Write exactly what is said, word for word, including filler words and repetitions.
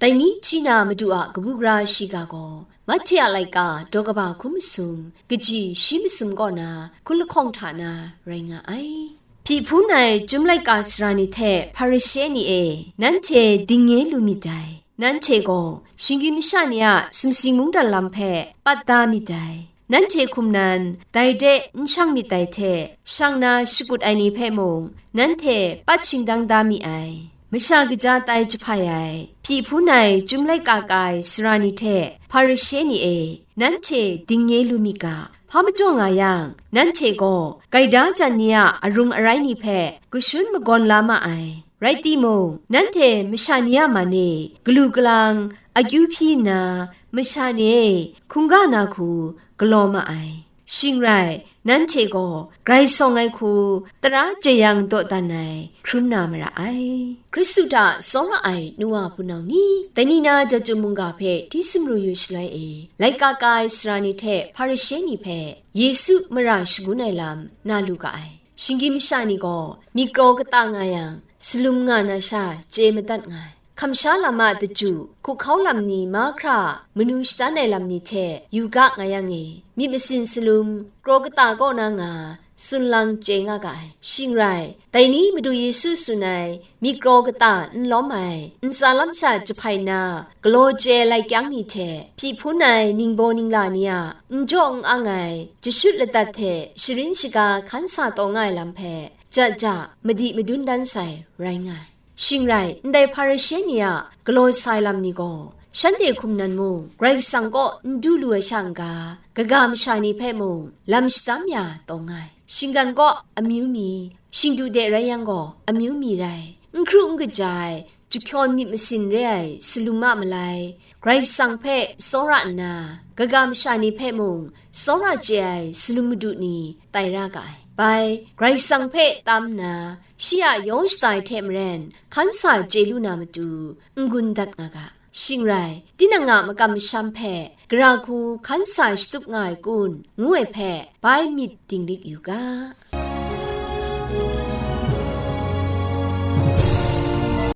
Dai ni hti na Madu a kabu gara shiga gaw, Mahte a laika daw kaba hkun masum, kaji shi masum kaw na hkun lahkawng hta na rai nga ai. Hpyi hpun ai Chyum laika sara ni hte Hparishe ni e, nanhte dingnye lu myit dai. Nanhte gaw shinggyim masha ni a sumsing mungdan lam hpe pat da myit dai. Nanhte hkum nan dai de n shang myit dai hte, shang na shakut ai ni hpe mung nanhte pat shingdang da mi ai. Masha kaja tai jahpai ai, hpyi hpun ai Chyum laika ka ai sara ni hte Hparishe ni e, nanhte dingnye lu mi ga, hpa majaw nga yang, nanhte gaw gaida jan ni a arung arai ni hpe kashun magawn la ma ai. Rai timung, nanhte masha ni a man e galu galang, akyu hpyi nna, masha ni e hkungga na hku galaw ma ai. Shing rai, nanhte gaw grai sawng ai hku tara jeyang dawdan ai hkrum na mara ai. Hkristu hta tsawra ai nu wa hpunau ni, dai ni na Jahtum mungga hpe hti sumru yu shaloi e, laika ka ai sara ni hte Hparishe ni hpe Yesu mara shagun ai lam na lu ga ai. Shinggyim masha ni gaw myit kraw kata nga yang, salum nga na sha chye madat nga ai. Kamsha lam a daju, hkuhkau lam ni mahkra manu shadan ai lam ni hte yu ga nga yang e, myit masin salum, kraw kata kaw na nga, tsun lang chye nga ga ai. Shing rai, dai ni Madu Yesu tsun ai, myit kraw kata n lawm ai, ntsa lam sha jahpai na, galaw chye ai lai kyang ni hte, hpyi hpun ai ningbaw ningla ni a, n jaw n ang ai, jashut ladat hte sharin shaga hkan sa taw nga ai lam hpe, ja ja madi madun dan sai rai nga ai. Shing rai, ndai Hparishe ni a galaw sa ai lam ni gaw, shanhte hkum nan mung, Karai Kasang kaw n du lu ai sha n-ga, kaga masha ni hpe mung lam shadam ya taw nga ai. Shinggan kaw amyu mi, shingdu de rai yang gaw amyu mi rai, n hkru n kaja ai, jahpyawn myit masin re ai salum a malai, Karai Kasang hpe tsawra nna, kaga masha ni hpe mung tsawra chye ai salum madu ni tai ra ga ai. Bai, Karai Kasang hpe tam nna, shi a yawng shatai hte maren hkan sa chye lu na matu n-gun dat nga ga. Shing rai, tinang a makam masham hpe gara hku hkan sa shatup nga ai kun, ngu ai hpe bai myit dinglik yu ga.